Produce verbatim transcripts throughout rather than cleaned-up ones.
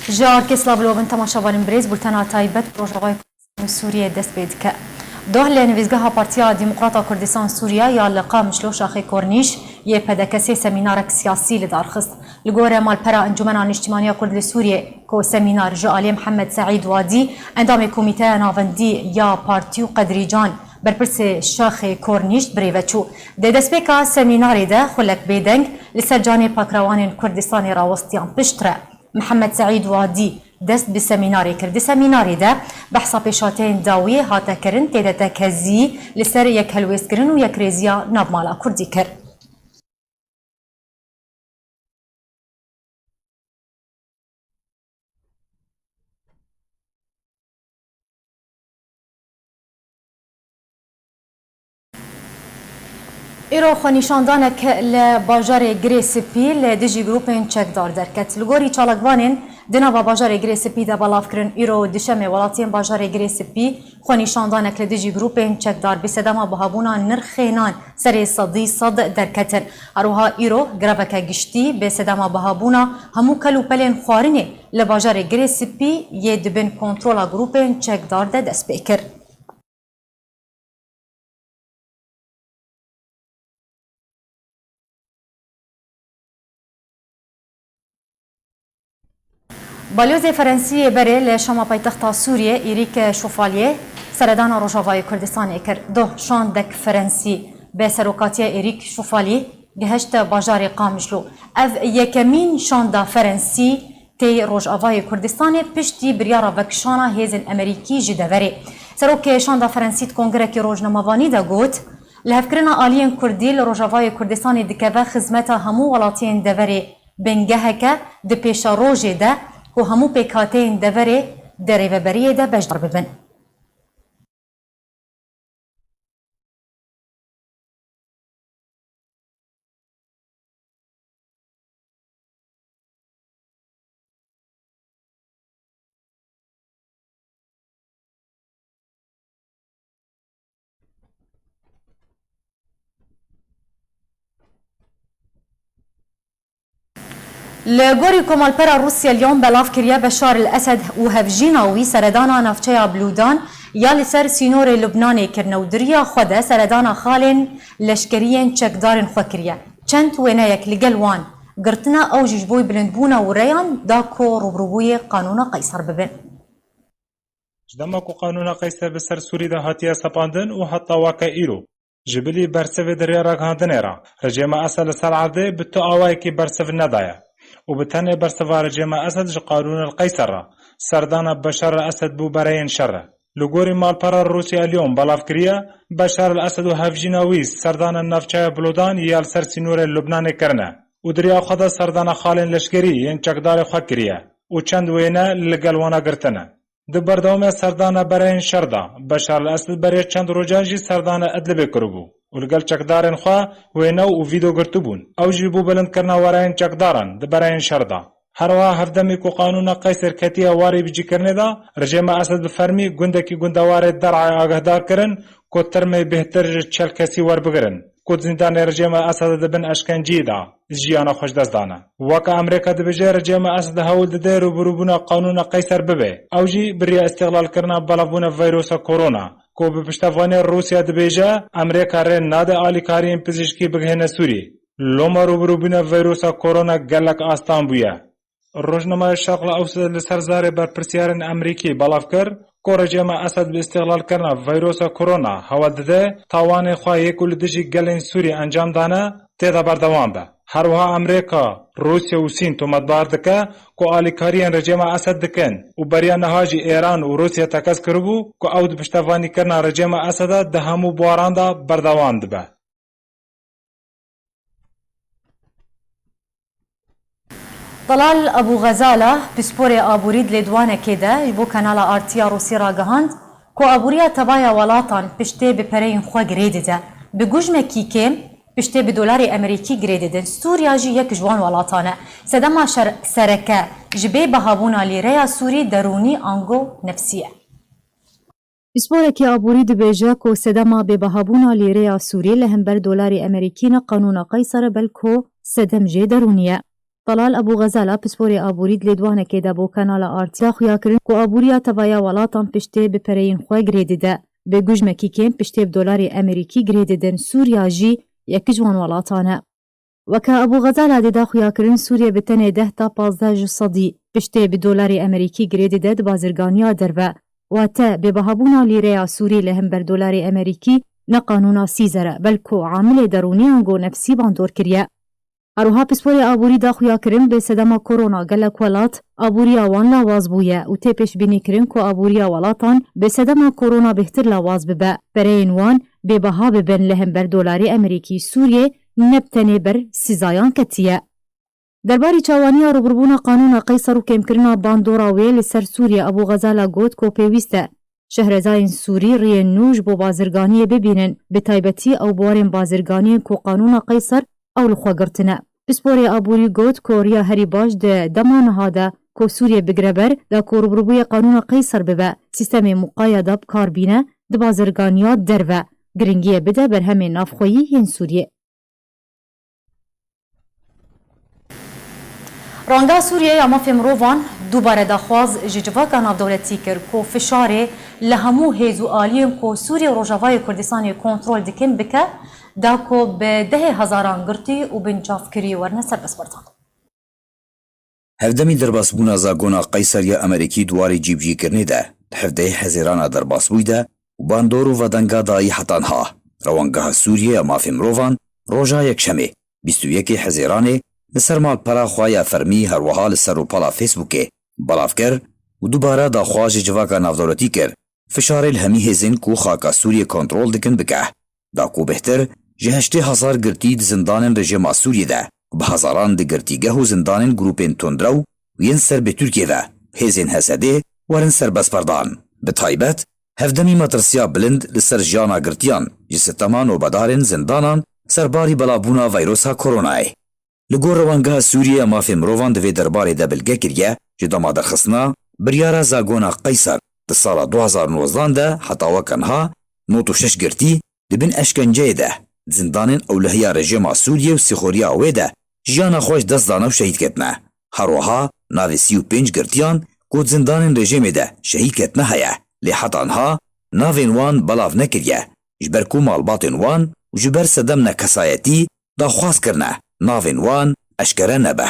Ji Arkê Slav Lovin temaşevanên birêz, bultena taybet bi Rojavayê Kurdistan û Sûriyê dest pê dike. Doh li nivîzgeha Partiya Demokrata Kurdistan Sûriya ya li Qamişlo şaxê Kornîş yê P D K sê semînarek siyasî li dar xist. Li gore malpera Encûmena Niştîmaniya Kurd li Sûriyê, ku semînar ji aliyê Mihemed Seîd Wadî, endamê Komîteya Navendî ya partî û Qedrî Can, berpirsê şaxê Kornîş, bi rê ve çû. Di destpêka semînarê de xulek bêdeng li ser canê pakrawanên Kurdistanê rawestiyan piştre. Mihemed Seîd Wadî dest bi semînarê kir. Di semînarê de behsa pêşhateyên dawiyê hate kirin, tê de tekezî li ser yekhelwêstkirin û yekrêziya navmala Kurdî kir. Îro xwenîşandanek li bajarê Girê Spî li dijî grûpên çekdar derket. Li gorî çalakvanên di nava bajarê Girê Spî de belav kirin, îro duşemê welatiyên bajarê Girê Spî xwenîşandanek li dijî grûpên çekdar bi sedema bihabûna nirxê nan serê sedî sed derketin. Her wiha îro greveke giştî bi sedema bihabûna hemû kel û pelên xwarinê li bajarê Girê Spî yê di bin kontrola grûpên çekdar de dest pê kir. Balyozê Ferensî yê berê li Şama paytexta Sûriyê Êrîk Şofaliyê seredana Rojavayê Kurdistanê kir. Doh şandek Ferensî bi serokatiya Êrîk Şofalî gihişt bajarê Qamişlo. Ev yekemîn şanda Ferensî tê Rojavayê Kurdistanê piştî biryara vekişana hêzên Emerîkî ji deverê. Serokê şanda Ferensî di kongirekî rojnamevanî de got, lihevkirina aliyên Kurdî li Rojavayê Kurdistanê dikeve xizmeta hemû welatiyên deverê. Bingeheke di pêşerojê de ku hemû pêkhateyên deverê di rêveberiyê de beşdar bibin. Li gorî komalpera Rûsya Lyon belav kiriye Beşar el Esed û hevjîna wî seredana navçeya Blûdan ya li ser sînorê Lubnanê kirine û di riya xwe de seredana xalên leşkeriyên çekdarên xwe kiriye. Çend wêneyek li gel wan girtine, ew jî ji bo bilindbûna wireyan da ku rûbirûbûyê qanûna Qeyser bibin. Ji dema ku qanûna Qeyser bi ser Sûrî de hatiye sepandin û heta weke îro, ji bilî bersivê di rê ragihandinê re, rejêma Esed li ser erdê bi tu awayekî bersiv nedaye û bi tenê bersiva rejêma Esed ji qanûna li Qeyser re, serdana Beşar el Esed bû bereyên şer e. Li gorî malpera Rûsya Lyon belav kiriye, Beşar el Esed û hevjîna wî serdana navçeya Bilodan ya li ser sînorê Lubnanê kirine û di riya xwe de serdana xalên leşkerî yên çekdarê xwe kiriye û çend wêne li gel wana girtine. Di berdewamiya serdana bereyên şer de, Beşar el Esed berê çend rojan jî serdana Idlibê kiribû û li gel çekdarên xwe wêne û vîdeo girtibûn. Ew jî bû bilindkirina wereyên çekdaran di bereyên şer de. Her wiha hevdemî ku qanûna Qeyser ketiye warê bicîkirinê de, rejêma Esed bi fermî gundekî gundewarê Der'ê agehdar kirin ku termê bêhtir ji çel kesî werbigirin ku di zîndanê rejêma Esed de dibin eşkenceyê de jiyana xwe ji dest dane. Weke Amerîka dibêje, rejêma Esed hewl dide rûbirûbûna qanûna Qeyser bibe. Ew jî bi riya îstîxlalkirina belavbûna vîrusa korona, ku bi piştevanî Rûsya dibêje, Amerîka rê nade alîkariyên pizîşkî bigihêne Sûriyê. Loma rûbirûbûna vîrusa korona gelek astan bûye. Rojnameya Şerq el Ewsed li ser zarê berpirsiyarên Amerîkî belav kir ku rejêma Esed bi îstîxlalkirina vîrusa korona hewl dide tawanên xwe yê ku li dijî gelên Sûrî encam dane, tê de berdewam be. Her wiha Amerîka, Rûsya û Sîn tometbar dike ku alîkariyên rejêma Esed dikin û beriya niha jî Îran û Rûsya tekez kiribû ku ew di piştevanîkirina rejêma Esed de di hemû buwaran de berdewam dibe. Talal Abu Xezala, pisporê aborî di lêdwanekê de ji bo Kanala Artiya Rûsî ragihand ku aboriya tevaya welatan piştê bi pereyên xwe girê dide. Bi gujmekî kêm piştê bi dolarê Amerîkî girê didin. Sûriya jî yek ji wan welatan e. Sedema şer-, sereke ji bê bihabûna lîreya Sûrî derûnî ango nefsî ye. Pisporekî aborî dibêje ku sedema bêbihabûna lîreya Sûrî li hember dolarê Amerîkî ne qanûna Qeyser e, belko sedem jê derûnî ye. Talal Ebû Xezala, pisporê aborî di lêdwanekê de bo Kanala Artî da xuya kirin ku aboriya tevaya welatan piştê bi pereyên xwe girê dide. Bi guj mekîkên piştê bi dolarê Amerîkî girê didin, Sûriya jî yek ji wan welatan e. Weke Ebû Xezala dê da xuya kirin, Sûriye bi tenê deh ta pazdeh ji sedî piştê bi dolarê Amerîkî girê dide di bazirganiya derve. Wate, bêbihabûna lîreya Sûrî li hember dolarê Amerîkî ne qanûna Sîzer e, belku amilê derûnî ango nefsî bandor kiriye. Her wiha pisporê aborî da xuya kirin, bi sedema korona gelek welat aboriya wan lawaz bûye û tê pêşbînî kirin ku aboriya welatan bi sedema korona bêhtir lawaz bibe, pereyên wan bêbeha bibin li hember dolarê Amerîkî Sûriyê ne bi tenê ber sîzayan ketiye. Derbarî çawaniya rûbirûbûna qanûna Qeyser û kêmkirina bandora wê li ser Sûriye, Ebû Xezala got ku pêwîst e şehrezayên Sûrî riyên nû ji bo bazirganiyê bibînin, bi taybetî ew bi warên bazirganiyên ku qanûna Qeyser ew li xwe girtine. Pisporê aborî got ku riya herî baş di dema niha de ku Sûriye bigire ber, da ku rûbirûbûyê qanûna Qeyser bibe, sîstemê muqayada bi kar bîne, di bazirganiya derve giringiyê bide berhemên navxweyî yên Sûriyê. Rewanga Sûriyê ya Mafê Mirovan dubare daxwaz ji civaka navdewletî kir ku fişarê li hemû hêz û aliyên ku Sûriyê û Rojavayê Kurdistanê kontrol dikin bike, da ku bi dehê hezaran girtî û binçavkirî werine serbestberdan. Hevdemî derbasbûna zagona Qeyser ya Amerîkî di warê cîbicîkirinê de, di hevdehê Hezêrana derbasbûyî de û bandor û vedenga dayî heta niha. Rewangeha Sûriyê ya Mafê Mirovan roja Yekşemê, bîst û yekê Hezêranê, li ser malpera xwe ya fermî, her wiha li ser rûpela Facebookê belav kir û dubare daxwaz ji civaka navdewletî kir, fişarê li hemî hêzên ku xaka Sûriyê kontrol dikin bike, da ku bêhtir ji heştê hezar girtî di zindanên rejîma Sûriyê de, bi hezaran di girtîgeh û zindanên grûpên tundrew û yên ser bi Tirkiyê ve hêzên H S D'ê werin serbestberdan. Bi taybet, hevdemî metirsiya bilind li ser jiyana girtiyan ji sitema nobedarên zindanan serbarî belavbûna veyrosa koronayê. Li gor Rewangeha Sûriyê ya Mafê Mirovan di vê derbarê de bilge kiriye, ji dema derxistina biryara zagona Qeyser di sala du hezar û nozdan de heta weke niha nod û şeş girtî di bin eşkenceyê de, di zindanên ewlehiya rejîma Sûriyê û sîxoriya wê de jiyana xwe ji dest dane û şehîd ketine. Her wiha navê sî û pênc girtiyan ku di zindanên rejîmê de şehîd ketine heye, lê heta niha navên wan belav nekiriye, ji ber ku malbatên wan û ji ber sedemna kesayetî daxwaz kirine navên wan eşkere nebe.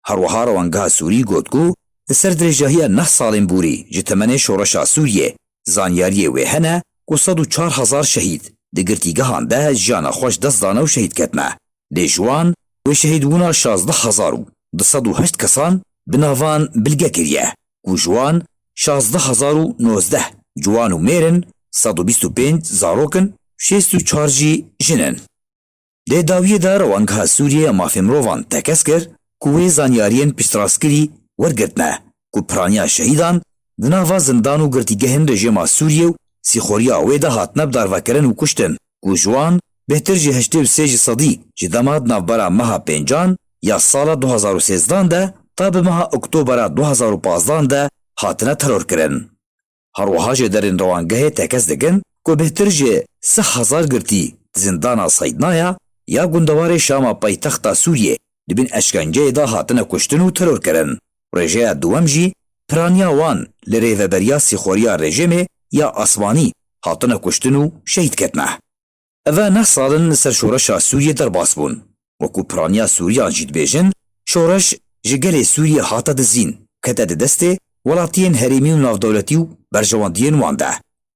Her wiha Rewangeha Sûrî got ku di ser dirêjahiya neh salên borî ji temenê şoreşa Sûriyê, zanyariyê wê hene ku sed û çar hezar şehîd di girtîgehan de jiyana xwe ji dest dane û şehîd ketine. Lê ji wan wê şehîdbûna şazdeh hezar û du sed û heşt kesan bi navan bilge kiriye, ku ji wan şazdeh hezar û nozdeh ciwan û mêr in, sed û bîst û pênc zarok in, şêst û çar jî jin in. Lê dawiyê de Rewangeha Sûriyê ya Mafê Mirovan tekez kir ku wê zanyariyên piştrastkirî wergirtine ku piraniya şehîdan di nava zindan û girtîgehên rejîma Sûriyê û sîxoriya wê de hatine bidarvekirin û kuştin, ku ji wan bêhtir ji heştê û sê ji sedî ji dema di navbera meha pêncan ya sala du hezar û sêzdan de ta bi meha oktobera du hezar û pazdan de hatine terorkirin. Her wiha jêderên rewangehê tekez dikin ku bêhtir ji sih hezar girtî di zindana Seydnaya ya gundewarê Şama paytexta Sûriyê di bin eşkenceyê de hatine kuştin û terorkirin. Rêjeya duwem jî piraniya wan li rêveberiya sîxoriya rejîmê ya Asmanî hatine kuştin û şehîd ketine. Eve neh sal in li ser şoreşa Sûriyê derbas bûn. Wekû piraniya Sûriyan jî dibêjin, şoreş ji gelê Sûriyê hate dizîn, kete di destê welatiyên herêmî û navdewletî û berjewendiyên wan de.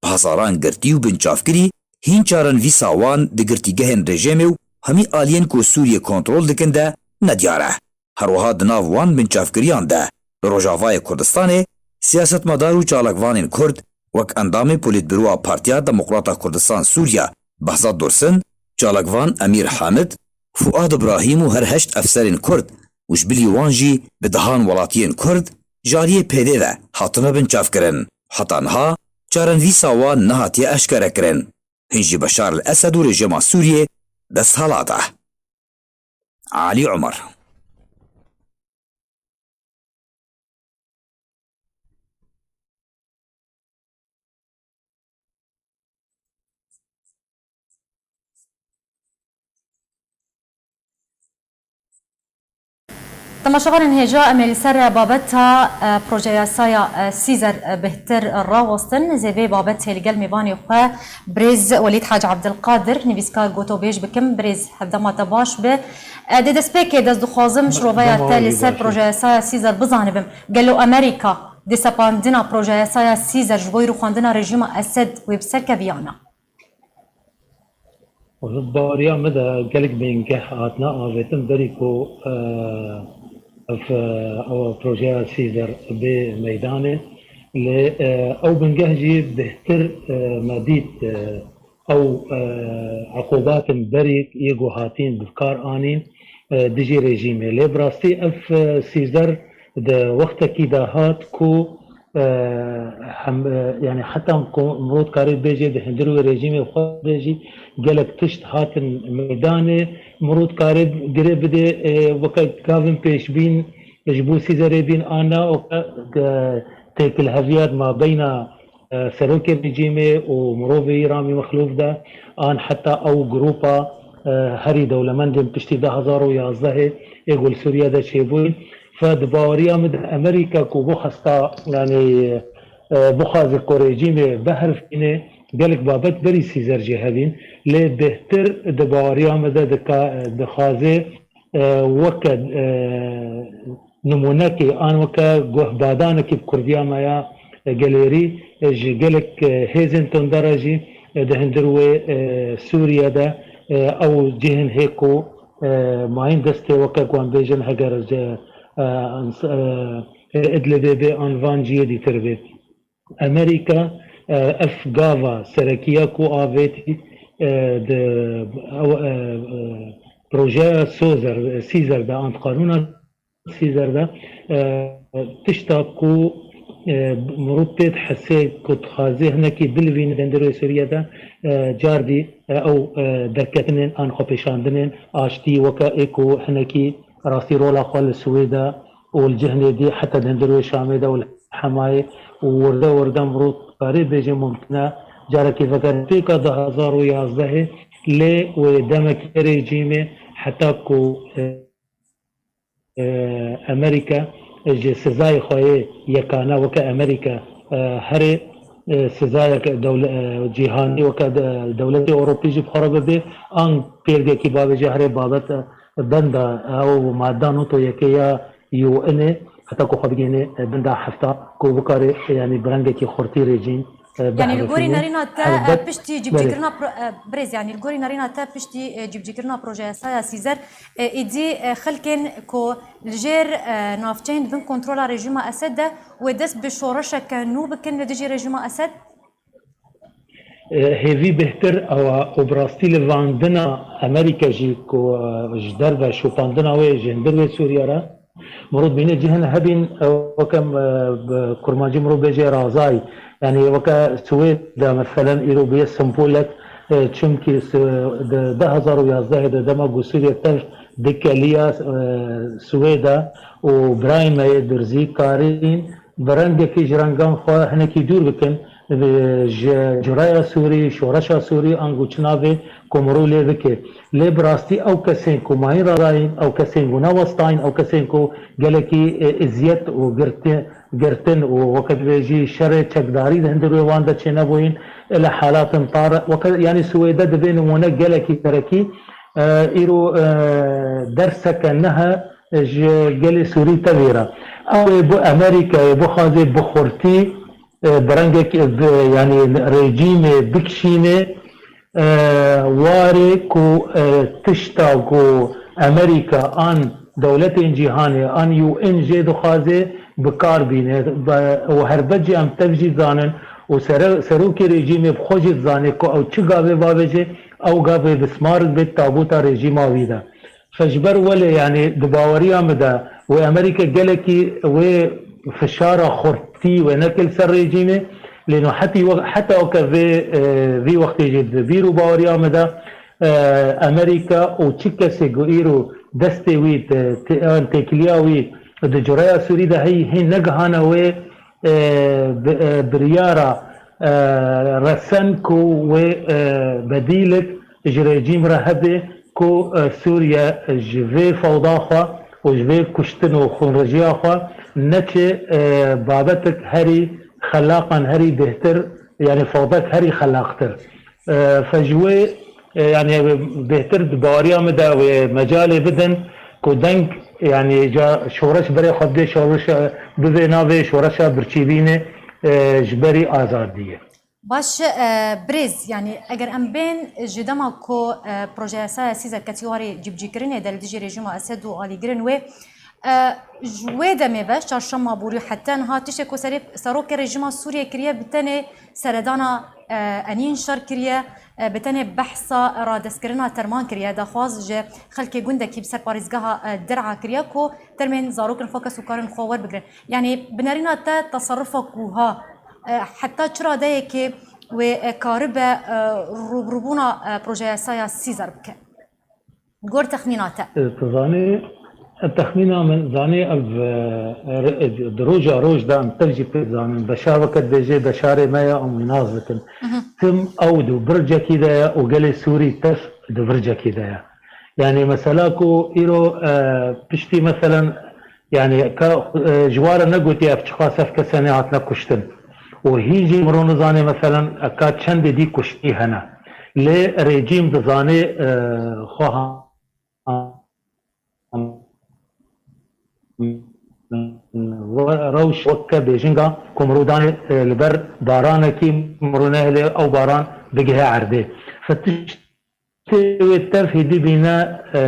Bi hezaran girtî û binçavkirî, hîn çarenivîsa wan di girtîgehên rejîmê û hemî aliyên ku Sûriyê kontrol dikin de nediyar e. Her wiha di nav wan binçavkiriyan de li Rojavayê Kurdistanê siyasetmedar û çalakvanên Kurd, wek endamê Polîtbîroya Partiya Demokrata Kurdistan Sûriya Behzat Dursun, çalakvan Emîr Hamid, Fuad Ibrahîm û her heşt efserên Kurd û ji bilî wan jî bi dehan welatiyên Kurd ji aliyê P D ve hatine binçavkirin. Heta niha çarenivîsa wan nehatiye eşkerekirin. Hîn jî Beşar el Esed û rejîma Sûriyê desthilat e. Alî Omer. Temaşevanên hêja, em ê li ser babeta, e, projeya yasaya, e, Sîzer, e, bêhtir rawestin. Ez ê vê babetê li gel mêvanê xwe birêz Welîd Hac Ebdilqadir, nivîskar gotobêj bikim. Birêz, hevdema te baş be. E, dê destpêkê ez dixwazim şiroveya te li ser projeya yasaya Sîzer bizanibim. Gelo Amerîka di sepandina projeya yasaya Sîzer ji bo rûxandina rejîma Esed wê bi ser keviyana? Bi baweriya min de gelek bingeh hatine avêtin berî ku, e, ev, e, ew projeya Sîzer bê meydanê. Lê, e, ew bingeh jî bêhtir, e, me dît, e, ew, e, eqûbatên berî yê ku hatîn bi kar anîn, e, dijî rejîmê. Lê bi rastî ev, e, Sîzer di wextekî de hat ku, e, hem, e, yani heta ku mirov dikarê bêjê di hundir wê rejîmê xwe de jî gelek tişt hatin meydanê, mirov dikarê girê bidê, e, weke gavên pêşbîn ji bo Sîzerê bîn an na, weke, e, têkilheviya di mabeyna, e, serokê rejîmê û mirovê Ramî Mexlûf de, an heta ew grupa, e, herî dewlemendên piştî du hezar û yazdehê ê ku li Sûriye de çêbûyîn. Fe di baweriya min de Amerîka ku bixwesta, yanî, e, bixwaze ku rejîmê biherifîne, gelek babet berî Sîzer jî hebîn. Lê bêhtir di baweriya min de dika-, dixwaze, e, weke, e, nimûnekê an weke guhbadanekê bi kurdiya me ya, e, gelêrî, e, ji gelek, e, hêzên tundera jî, e, di hundir wê, e, Sûriye de, e, ew cihên hê ku, e, mayîn destê weke ku em bêjin heger ji, e, ins-, e, Idlibê bê an van cihê dîtir bê. Amerîka, e, ev gava serekiya ku avêtî, e, di, ew, e, e, projeya Sozer, Sîzer de an qanûna Sîzer de, e, tişta ku, e, mirov pê dihesê ku dixwazê hinekî bilivîne di hundir wê Sûriye de, e, cardî, e, ew, e, derketinên an xwepêşandinên aştî weke ê ku hinekî rastî rola xwe li Swêde û li cihnê dî heta di hundir wê Şamê de û li Hemayê û wirde wirde mirov karê bêje mumkin e carekê vegere pêka du hezar û yazdehê lê wê demekê rejîmê heta ku, e, e, Amerîka ji sizayê xwe yê yekane weke Amerîka, e, herê, e, sizayek dewle-, e, cîhanî weke de-, dewletê Ewropî jî bi xwe re bibe, an pêlgekî bavêje herê babet, e, benda ew madda nod û yekê ya U N ê heta ku xwe bigihîne, e, benda hefta ku bikare, e, yanî bi rengekî xurtî rejîm, e, Yanî li gorî biherifîne. Nerîna te, e, Helbet, piştî belê. Cîbicîkirina pro-, e, birêz, yanî li gorî nerîna te piştî, e, cîbicîkirina projeya yasaya Sîzer, e, êdî, e, xelkên ku li jêr, e, navçeyên di bin kontrola rejîma Esed de wê dest bi şoreşeke nû bikin li dijî rejîma Esed? E, hêvî bêhtir ew e û bi rastî livandina Amerîka jî ku, e, ji derve şopandina wê ji hundir wê Sûriye re, mirov dibîne cihên hebîn, e, weke, e, bi kurmancî mirov bêje razayî. Yanî weke Swêd de meselen îro bûye sembolek, e, çimkî s-, di du hezar û yazdehê de dema ku Sûriye tev dikeliya, e, Swêd e û birayên me yê durzî karîn bi rengekî ji rengan xwe hinekî dûr bikin, bi, ji curaya Sûrî, şoreşa Sûrî, ango çi navê ku mirov lê bike. Lê bi rastî ew kesên ku mayîn radayîn, ew kesên ku newestayîn, ew kesên ku gelekî, e, eziyet û girti-, girtin û weke dibêjî şerê çekdarî di hundir wê wan de çênebûyîn, e, li halatin tar, weke, yanî Swêde dibê nimûne gelekî serekî, e, îro, e, derseke nihe ji gelê Sûrî tevî re. Ew ê bi Amerîkayê bixwaze bi xurtî, e, bi rengek, e, bi, yanî rejîmê bikişîne, e, warê ku, e, tişta ku Amerîka an dewletên cîhanê an U N jê dixwaze bi kar bîne. Be-, û helbet jî em tev jî zanin û sere-, serokê rejîmê bi xwe jî dizane ku ew çi gavê bavêje, ew gavê bismar bê tabûta rejîma wî de. Fe ji ber welê, yanî di baweriya min de wê Amerîka gelekî wê fişara xurtî wê neke li ser rejîmê, lê no hetî we-, heta weke vê, e, vî wextê jî di bîr û baweriya min de, e, Amerîka û çi kesê ku îro destê wî te-, te-, an têkiliya wî di cureya Sûrî de heyî hê negihane wê, e, bi-, e, biryara, e, resen ku wê, e, bedîlik ji rejîm re hebe ku, e, Sûriye ji vê fewda xwe û ji vê kuştin û xûnrijiya xwe neçe, e, babetek herî xelaqan herî bêhtir, yanî fodek herî xelaqtir. E, fe ji wê, e, yanî bêhtir di baweriya min de wê mecalê bidin ku deng, yanî ca şoreş berê xwe bidê, şoreşa bivê navê şoreşa birçîbînê, e, ji berî azadiyê. Baş, e, birêz, yanî eger em bên ji dema ku, e, projeya yasaya Sîzer ketî warê cîbicîkirinê de li dijî rejîma Esed û alîgirên wê, e, ji wê demê ve çarşema borî heta niha tiştê ku serê serokê rejîma Sûriyê kiriye bi tenê seredana, e, enîn şer kiriye, e, bi tenê behsa radestkirina terman kiriye, daxwaz ji xelkê gundekî bi ser parêzgeha, e, Dir'a kiriye ku termên zarokên xwe, kes û karên xwe werbigirin. Yanî bi nerîna te teserrufa ku ha, e, heta çi radeyekê wê, e, karibe, e, rûbirûbûna, e, projeya yasaya Sîzer bike? Gor texmîna te. E, tu zanî, e, texmîna min, zanî ev, e, re-, e, di roja roj de em tev jî pê zanin. Beşar weke dibêjê beşarê me ye, em wî nas dikin. Mhm. Tim ew di bircekî de ye û gelê Sûrî tev di bircekî de ye. Yanî mesela ku îro, e, piştî meselen, yanî ka, e, ji ware negotiye ev çiqas ev kese nehatine kuştin. Û hîn jî miro nizane meselen ka çendê dî kuştî hene. Lê rejîm dizane, e, xwe ha-, rewş weke bêjinga ku mirû danê, e, li ber baranekî mirû nehêlê ew baran bigihe erdê. Fe tiştê wê tev hêdî bîne, e,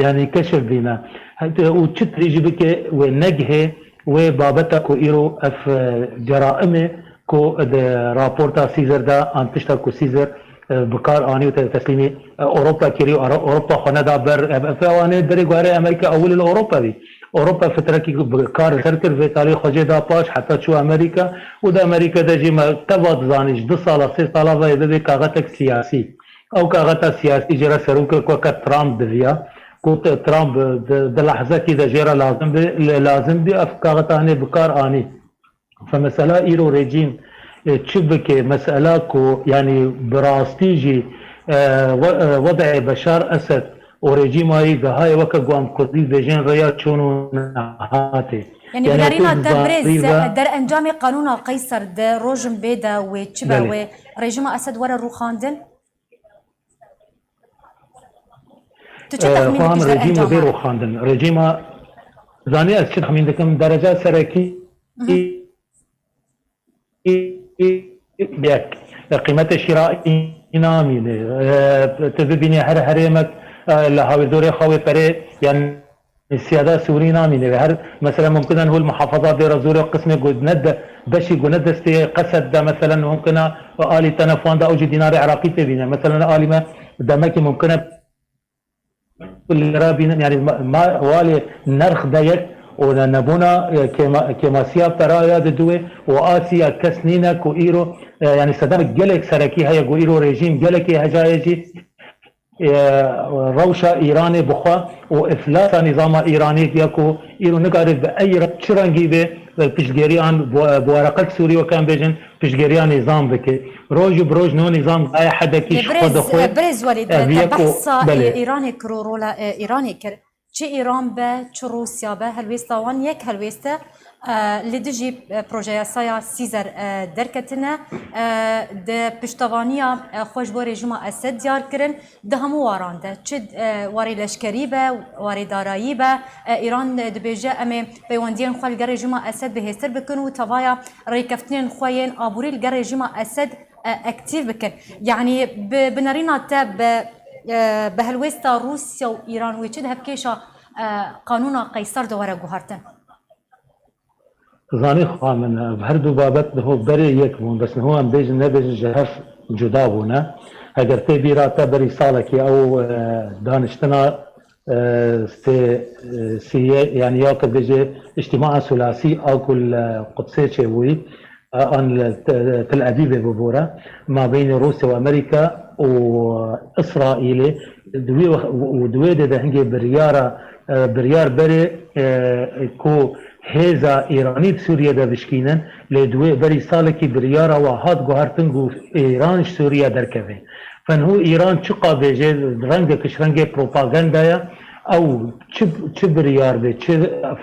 yanî keşif bîne. Hete û çi tirî jî bike wê negihê wê babeta ku îro ev, e, ceraimê ku di raporta Sîzer de an tişta ku Sîzer, e, bi kar anî û te-, teslîmî, e, Ewropa kirî û Ara-, Ewropa xwe neda ber, e, ev ewanê berê guherê Amerîka ewil li Ewropa bî. Ewropa fitrekî bi kar ser kir, vê talî xwe jê da paş, heta çû Amerîka û di Amerîka de jî me teva dizanî ji du sala, sê sala ve bibe kaxetek siyasî. Ew kaxeta siyasî jê re serokek weke Trump diviya, ku te-, Trump di, di lehzekî de jê re lazim bê, li-, lazim bî ev kaxeta hinê bi kar anî. Fe mesela îro rejîm, e, çi bike? Mesela ku, yanî bi rastî jî, e, we-, e, wedê Beşar Esed û rejîma wî gihayê weke ku em kurdî dibêjin rêya çûn û nehatê. Yanî Yanî binarîna te te birêz, zarî ve derencamê qanûna Qeyser di rojin bê de wê çi be? Belê. Wê rejîma Esed were rûxandin? Tu çi E, texmîn xwe dikî ji rejîm bê derencama? Rûxandin. Rejîma, zanî ez çi texmîn dikim? Dereca serekî Mhm. yek. Qîmetê şîrayî namîne. E, tu bibînî her herêmek, e, li hawirdorê xwe wê perê, yanî siyada Sûrî namîne. Her, mesela, mumkin e hol muhafaza bê re zûrê qismê ku ne de, beşî ku ne destê Qesed de, mesela, mumkin e alî tenefan de ew jî dînarê Iraqî tê bîne. Mesela, alî me demekî mumkin e lira bînin, yanî ma, ma, walê nerx de yek û ne, nebûna, e, kêma-, kêmasiya peraya di duwê û asiya kes nîne ku îro, e, yanî sedem gelek serekî heye ku îro rejîm gelekê hecayê jî, e, rewşa Îranê bi xwe û iflasa nîzama Îranê ya ku îro nikare bi ey re çi rengî be, e, piştgiriyan bi, bi wereqek Sûrî weke em bêjin, piştgiriya nîzam bike. Roj û bi roj no nîzam daye hedekî Lê ji xwe birêz, dixwe. Birêz Welîd, Ev te yek û behsa, belê. E, Îranê kir û rola, e, Îranê kir. Çi Îran be, çi Rûsya be, helwêsta wan yek helwêst e, e, li dijî, e, projeyasaya Sîzer, e, derketine, e, di piştevaniya, e, xwe ji bo rejîma Esed diyar kirin. Di hemû waran de, çi, e, warê leşkerî be, warê darayî be, e, Îran, e, dibêje, em ê peywendiyên xwe li gel rejîma Esed bihêztir bikin û tevaya rêkeftinên xwe yên aborî li gel rejîma Esed, e, aktîf bikin. Yanî bi, bi nerîna te bi, e, bi helwêsta Rûsya û Îran wê çi di hevkêşa, e, qanûna Qeyser de were guhertin? Zanî xwe min, ev her du babet niho berê yek bûn, bes niho em bêjin nebêjin ji hev cuda bûne. Eger tê bîra te berî salekê ew, e, daniştina, e, sê, e, sîye, yanî ya ku bêjê îctîmaa sulasî a ku li Qudsê çêbûyî, e, an li Te-, Tel Evîvê bibûre, mabeynê Rûsya û Amerîka û Îsraîlê, di wê wex-, û di wê dê de hingê biryara, e, biryar berê, e, ku hêza Îranî di Sûriyê de bişkînin, lê di wê berî salekî biryara wa hat guhertin ku Îran ji Sûriye derkeve. Fe niho Îran çiqa bêje, rengek ji rengê propagandaya, ew çi, çi biryar be, çi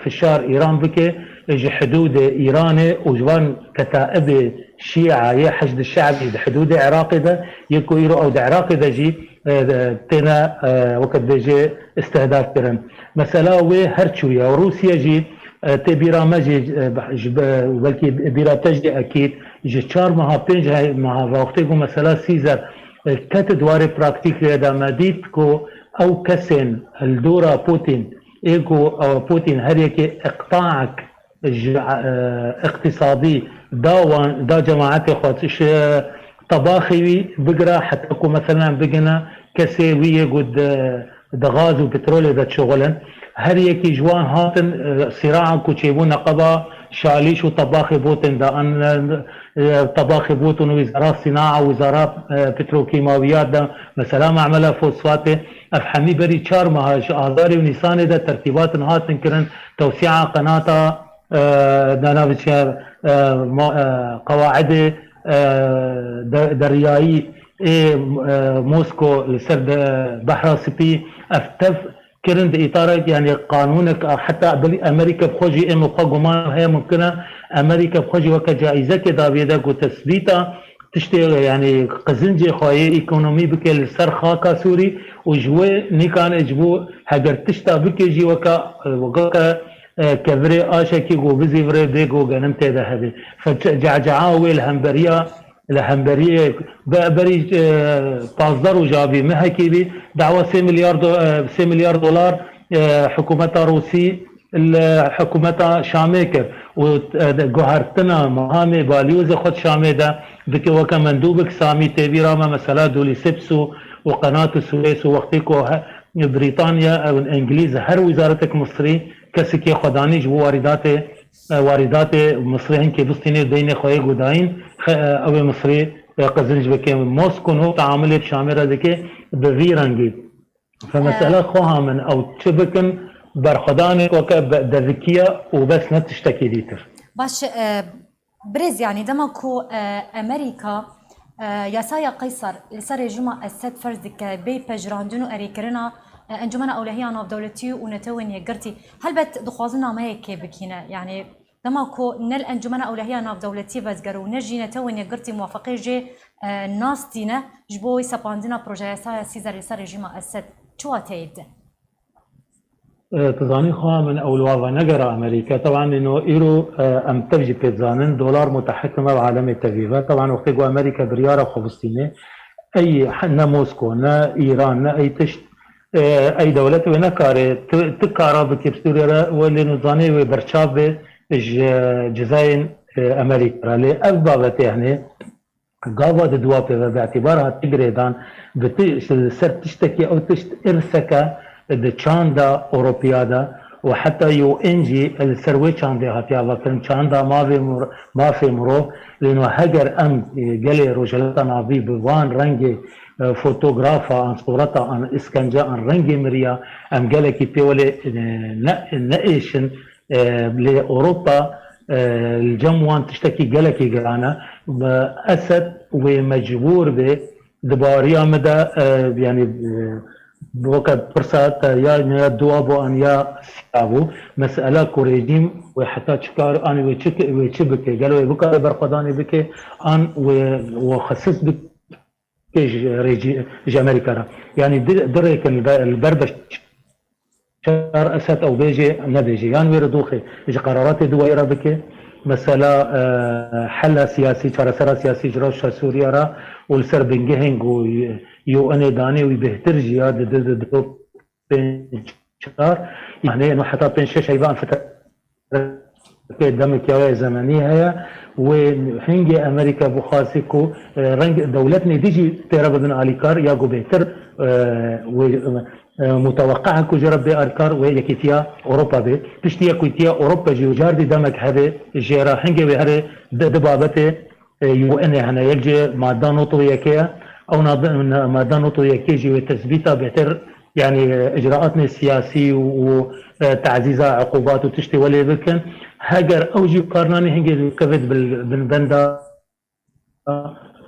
fişar Îran bike, ji hidûdê Îranê û ji van ketaibê Şîa yê Heşd Şe'bî di hidûdê Iraqê de, yê ku îro ew di Iraqê de jî, e, têne, e, weke dibêje, istihdaf kirin. Mesela wê her çûye. Rûsya jî, e, tê bîra me jî, e, ji be-, belkî bîra te jî ekîd, ji çar meha, pênc he-, meha, wextê ku mesela Sîzer, e, ket di warê praktîkê de, me dît ku ew kesên li dora Putin, ê ku, e, Putin her yekê iqtaek ji, e, iqtîsadî da wan, da cemaetê xwe, ji tebaxê wî bigire heta ku, meselen, bigine kesê wî yê ku di, di gaz û petrolê de dişuxulin. Her yekî ji wan hatin, e, sîraa ku çêbû neqeba şalîş û tebaxê Putin de, an, e, tebaxê Putin û wîzara sînaa, wîzara, e, petrokîmawiyat de, mesela memela fosfatê, ev hemî berî çar meha ji Azarê û Nîsanê de tertîbatin hatin kirin, tewsîa qenata, e, navê çi ye, e, ma-, e, qewaidê, e, de-, deryayî ê, e, Mosko li ser de Behra Spî, ev tev kirin di îtarek, yanî qanûnek, heta belî Amerîka bi xwe jî, ê min xwe guman heye, mumkin e Amerîka bi xwe jî weke caîzekê daviye de ku tesbîta tiştê, yanî qizincê xwe yê ekonomî bike li ser xaka Sûrî û ji wê nîkan ji bo heger tişta bike jî weke, weke, e, kevirê aşekî ku bizîvire bê ku genim tê de hebe. Fe-, ce-, cecea wê li hemberiya, li hemberiyê be-, berî, e, pazdeh roja bî, mehekî bî, dawa sê milyar do-, e, sê milyar dolar, e, hikûmeta Rûsî li hikûmeta Şamê kir û, e, de-, guhertina mehamê balyozê xwe di Şamê de dike weke mendûbek Samî. Tê bîra me mesela Dûlî Sips û, û Qenat û Suwês û wextê ku he-, Brîtanya, ew in Îngilîz, her wîzaretek Misrî kesekê xwe danî ji bo warîdatê, e, warîdatê Misrê hinkê bistînê deynê xwe yê ku dayîn, xe-, e, ew ê Misrî, e, qizinc bike. Mosko no teamilê bi Şamê re dike bi vî rengî. Fe mesela xweha min ew çi bikin, berxwedanek weke be-, devikiya û bes, ne tiştekî dîtir. Baş, e, birêz, yanî dema ku, e, Amerîka, e, yasaya Qeysar li ser rejîma Esed ferz dike, bê pejirandin û erêkirina, e, Encûmena Ewlehiya Navdewletî û Netewên Yekgirtî, helbet dixwazin nameyekê bikîne. Yanî dema ku ne li Encûmena Ewlehiya Navdewletî vediger û ne jî Netewên Yekgirtî muwafeqê jê, e, nas dîne ji bo sepandina projeyasaya Sîzer li ser rejîma Esed, çi wateyê dide? E, tu zanî, xweha min ew li wa venegera Amerîka. Teban, lê no îro, e, em tev jî pê dizanin, dolar mutehekim e bi alemê tevî ve. Teban, wextê ku Amerîka biryara xwe bistîne, ey he-, ne Mosko, ne Îran, ne ey tişt, e, ey dewlet wê nekare, tu, tu kara bike bi Sûriye re, wê lê no zanê wê berçav be ji cizayên, e, Amerîka re. Lê ev babetê, hani, gava di dua pê ve, bi îtibar hatiye girêdan, bi ti-, li ser tiştekî, ew tişt irseke di çanda Ewropiya de û heta U N jî li ser wê çandê hatiye avakirin, çanda mavê mir-, mafê mirov. Lê no heger em, e, gelê Rojhilata Navî bi van rengê, e, fotografa an, sureta an, îskence an, rengê miriya, em gelekî pê welê, e, ne, neêşin, e, lê Ewropa, e, li cem wan tiştekî gelekî giran e. Esed wê mecbûr be, di baweriya min de, e, yanî, e, weke pirsa te ya, ya dua bû an ya siya bû. Mesele ku rejîm wê heta çi kar, anî wê çi, wê çi bike? Gelo wê bikare berxwedanê bike an wê, wê xesis bike? Tê ji rêcî-, ji Amerîka re. Yanî di-, dirêkin li be-, li ber Beşar Esed ew bêjê nebêjê. Yan wê re doxê ji qeraratê duwayê re bike. Mesela, e, hela siyasî, çaresera siyasî ji rewşa Sûriye re û li ser bingehên ku U N ê danê wî bêhtir jî ya di, di, di, di, pênc çar, yanî eno heta pênc şeş heyvan fitre pê demek ya wê zemenî heye. Wê hingê Amerîka bixwazî ku, e, reng dewletên dî jî tê re bibin alîkar ya ku bêhtir, e, wê, e, muteweqe ku ji re bê alîkar wê Yekîtiya Ewropa bê. Piştî Yekîtiya Ewropa jî û cardî demek hebe jê re hingê wê herê di, di babetê e, U N ê hene. Yek jê madda nod û yekê ye. Ew nab-, madda nod û yekê jî wê tesbîta bêhtir, yanî, e, icraatnê siyasî û, û, e, tazîza uqubat û tiştê welê bikin. Heger ew jî kar nanî, hingê dikeve di bil-, bin benda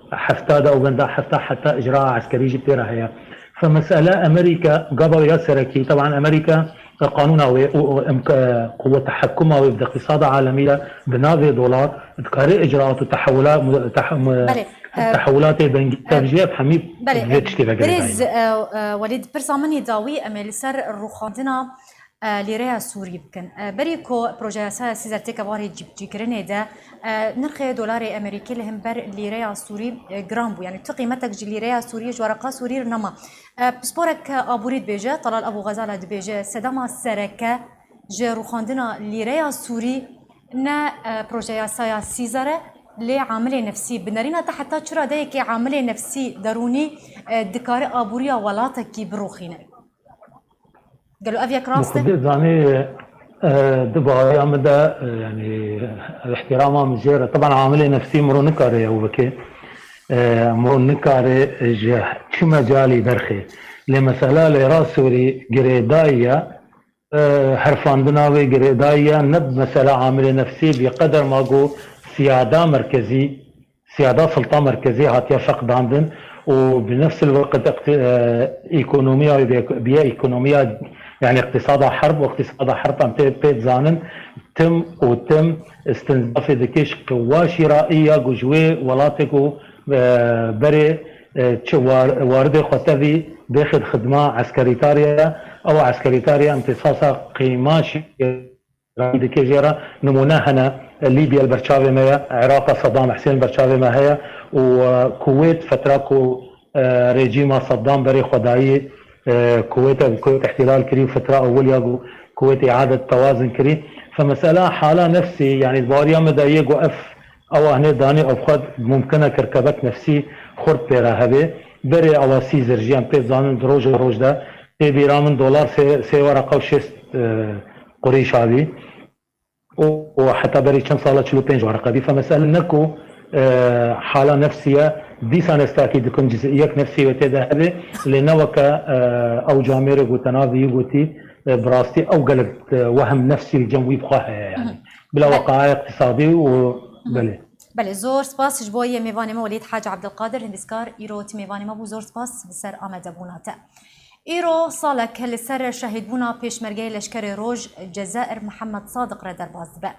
hefta de û benda hefta heta icraa eskerî jî pê re heye. Fe mesele Amerîka, gava wê ya serekî, teban Amerîka, e, qanûna wê û, û imka-, quweta hekûma wê bi iqtîsada alemî de bi navê dolar, dikare icraat û tehewula-, mu-, teh-, mu-, Belê, e, tehewilatê dengî e, tevcî ev hemî belê, vê e, tiştê vegerê birêz, dayîne. E, e, Welîd, pirsa min ê dawî em ê li ser rûxandina, e, lîreya Sûrî bikin. E, berî ku projeya yasaya Sîzer têke barê cîbicîkirinê de, e, nirxê dolarê Amerîkî li hember lîreya Sûrî, e, giran bû. Yanî tu qîmetek ji lîreya Sûrî, ji wereqa Sûrî re nema. E, pisporek aborî dibêje, Talal Ebû Xezala dibêje, sedema sereke ji rûxandina lîreya Sûrî ne, e, projeya yasaya Sîzer e, lê amilê nefsî. Bi nerîna te heta çi radeyekê amilê nefsî derûnî, e, dikare aboriya welatekî birûxîne? Gelo ev yek rast e? Xwedê zanî, e, di bawiya min de, e, yanî, ev îhtîrama min jê re. Teban amilê nefsî miro nikare ew bike. E, miro nikare ji çi mecalî derxe. Lê mesela lêra Sûrî girêdayî ye, e, herfandina wê girêdayî ye, ne bi mesela amilê nefsî, bi qeder ma got siyada merkezî, siyada sulta merkezî hatiye feqdandin û bi nefs el-weqt iqti-, e, ekonomiya wê bê-, biye ekonomiya, yanî iqtisada herb û iqtisada herb em tê pê dizanin, tim û tim istinzafê dike ji qiwa şîraî ya ku ji wê welatê ku, e, berê, e, çi war-, waridê xwe tevî bêxid xidma eskerîtariye, ew eskerîtariye em tê sasa qîma şî- Dike jê re nimûne hene, Lîbya li ber çavê me ye, Iraqa Saddam Husên li ber çavê me heye û, e, Kuwêt fetra ku, e, rejîma Saddam berê xwe dayî, e, Kuwêt, Kuwêt îhtîlal kirî û fetra ewil ya ku Kuwêt îadet tewazin kirî. Fe mesela hala nefsî, yanî di baweriya me de yê ku ev Ewa hinê danî ev xwe mumkin e kirkebek nefsî xurt pê re hebe. Berê ewa Sîzer jî em pê dizanin di roja roj de tê bîra min dolar sê, sê wereqa û şêst, e, qurîş abî. Û, û heta berî çend sala çil û pênc wereqa bî. Fe mesele ne ku, e, hala nefsî ye, dîsan ez takî dikim ciziyek nefsî wê tê de hebe, lê ne weke, e, ew camêrê ku te navî yî gotî, e, bi rastî ew gelek, e, wehm nefsî li cem wî bi xwe heye yani. Bila weqaya iqtisadî û belê. Belê, zor spas ji bo yê mêvanê me Welîd Hacî Ebdilqadir, nivîskar, îro ti mêvanê me bû. Zor spas li ser amadebûna te. Îro salek li ser şehîdbûna pêşmergeyê Leşkerê Roj Cezair Mihemed Sadiq re derbas dibe.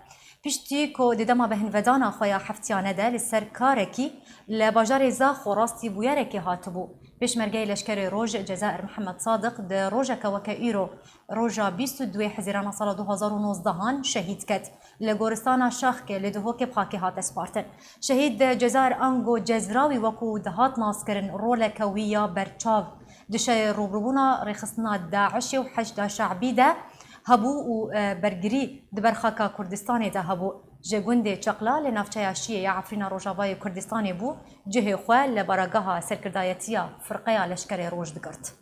Piştî ku di dema behinvedana xwe ya heftiyane de li ser karekî li bajarê Zaxo rastî bûyerekê hatibû, pêşmergeyê Leşkerê Roj Cezair Mihemed Sadiq di rojeke weke îro, roja bîst û duê Hezîrana sala du hazar û nozdehan şehîd ket. Li goristana Şaxkê li Duhokê bi xakê hate spartin. Şehîd Cezayir ango Cezrawî wekû dihat naskirin, roleke wî ya berçav di şerê rûbirûbûna rêxistina DAIŞê û Heşda Şe'bî de hebû û, e, bergirî di ber xaka Kurdistanê de hebû. Ji gundê Çeqla li navçeya Şiyê ya Efrîna Rojavayê Kurdistanê bû, cihê xwe li baragaha serkirdayetiya Firqeya Leşkerê Roj digirt.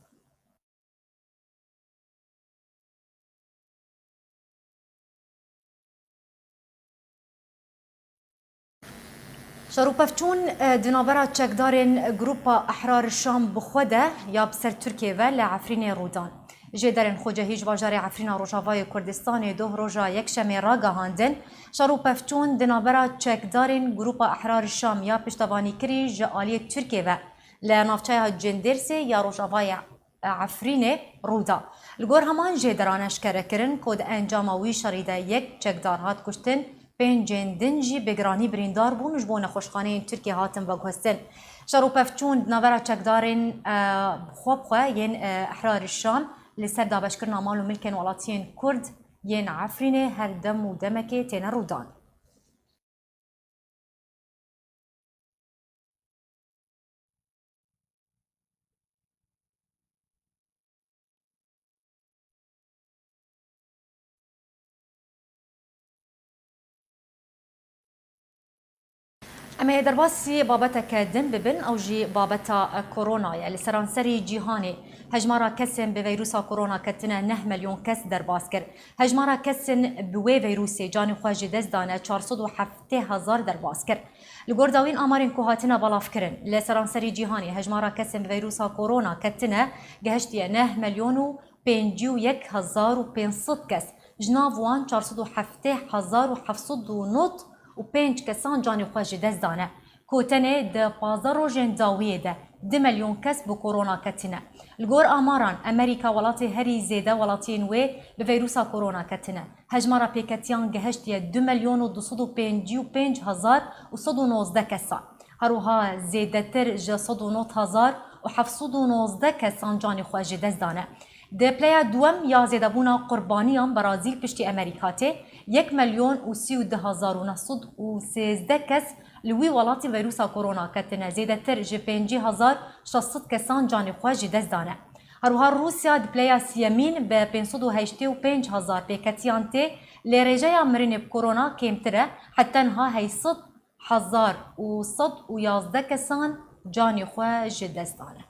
Şer û pevçûn, e, di navbera çekdarên Grupa Ehrar Şam bi xwe de ya bi ser Tirkiyê ve li Efrînê rû dan. Jêderên xwecihî ji bajarê Efrîna Rojavayê Kurdistanê doh roja Yekşemê ragihandin, şer û pevçûn di navbera çekdarên Grupa Ehrar Şam ya piştevanîkirî ji aliyê Tirkiyê ve li navçeya Cindêrsê ya Rojavayê Efrînê rû da. Li gor heman jêderan eşkere kirin ku di encama wî şerî de yek çekdar hat kuştin, pêncên din jî bi giranî birîndar bûn û ji bo nexweşxaneyên Tirkiyê hatin veguhestin. Şer û pevçûn di navbera çekdarên, e, xwe bi xwe yên, e, Ehrarî Şam li ser dabeşkirina mal û milkên welatiyên Kurd yên Efrînê her dem û demekê têne rûdan. Em ê derbasî babeteke din bibin, ew jî babeta korona ye. Li seranserî cîhanê hejmara kesên bi veyrusa korona ketine neh milyon kes derbas kir. Hejmara kesên bi wê veyrûsê canê xwe ji dest dane çar sed û heftê hezar derbas kir. Li gor dawîn amarên ku hatine belavkirin, li seranserî cîhanê hejmara kesên bi veyrûsa korona ketine gehiştiye neh milyon û pêncî û yek hezar û pênc sed kes. Ji nav wan çar sed û heftê hezar û heft sed û nod û pênc kesan canê xwe ji dest dane. Ku tenê di pazdeh rojên dawiyê de du milyon kes bi korona ketine. Li gor amaran, Amerîka welatê herî zêde welatiyên wê bi vîrusa korona ketine. Hejmara pêketiyan gehiştiye du milyon û du sed û pêncî û pênc hezar û sed û nozdeh kesan. Her wiha zêdetir ji sed û nod hezar û heft sed û nozdeh kesan canê xwe ji dest dane. Di pileya duwem ya zêdebûna qurbaniyan Brazîl piştî Amerîka tê, yek milyon û sî û du hezar û neh sed û sêzdeh kes li wî welatî vîrusa korona ketine, zêdetir ji pêncî hezar şeş sed kesan canê xwe ji dest dane. Her wiha Rûsya di pileya siyemîn bi pênc sed û heştê û pênc hezar pêketiyan tê, lê rêjeya mirinê bi korona kêmtir e, heta niha heyt sed hezar û sed û yazdeh kesan canê xwe ji dest dane.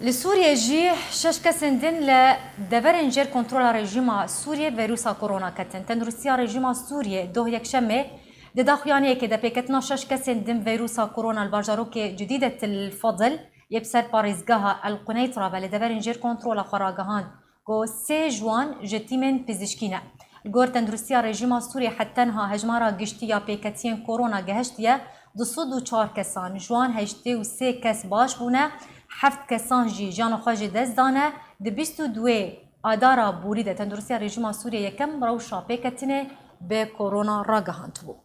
Li Sûriyê jî şeş kesên din li deverên jêr kontrola rejîma Sûriyê vîrusa korona ketin. Tenduristiya rejîma Sûriyê doh yekşemê di daxuyaniyekê de pêketina şeş kesên din vîrusa korona li bajarokê Cidîdet el Fadil yê bi ser parêzgeha El Quneytra ve li deverên jêr kontrola xwe ragihand ku sê ji wan ji tîmên pizîşkî ne. Li gor Tenduristiya Rejîma Sûriyê heta niha hejmara giştî ya pêketiyên korona gehiştiye du sed û çar kesan, ji wan heştê û sê kes baş bûne, heft kesan jî jiyana xwe ji dest dane. Di bîst û duê Adara borî de Tenduristiya Rejîma Sûriyê yekem rewşa pêketinê bi korona ragihandibû.